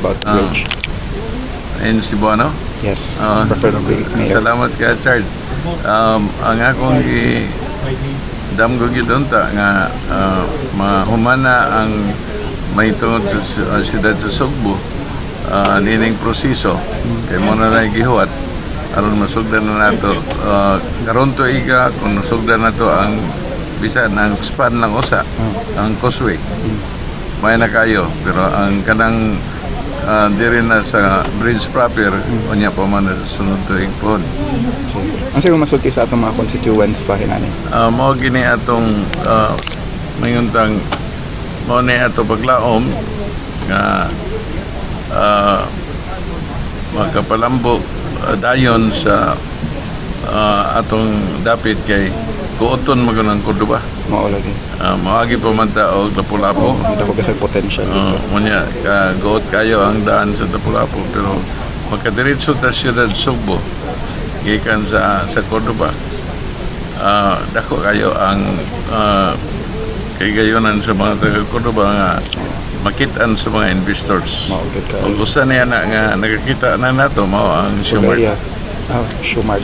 about the Ah. bridge. In Cebuano? Yes, Ah, preferably, Mayor. Salamat ka, Chard. Ang akong gi damgo gyud unta nga mahumana ang mahitungod sa siyudad sa Sugbo nining proseso kay mao na na gihuwat aron masugdan na nato karon tuiga. Kung nasugdan nato ang bisan ang span lang usa, ang causeway, may na kayo, pero ang kanang diri na sa bridge proper, unya pa man na sa sunod tuig pod. Sige. Ang siguro masulti sa atong mga constituents pa hinani? Mao gini atong mayon tang mao ni ato paglaom nga makapalambok dayon sa atong dapit kay kuoton man ang Cordoba. Mao lagi. Moagi pa man ta og Lapu-Lapu. Oh, dako kasi potential. Unya ka guot kayo ang daan sa Lapu-Lapu, pero makadiretso ta siyudad Sugbo gikan sa Cordoba, dako kayo ang kahigayonan sa mga taga Cordoba nga makitaan sa mga investors. Mao gyud ka. Ug usa niya na nga nakakita na nato mao ang Shumart. Sugaria. Ah, Shumart.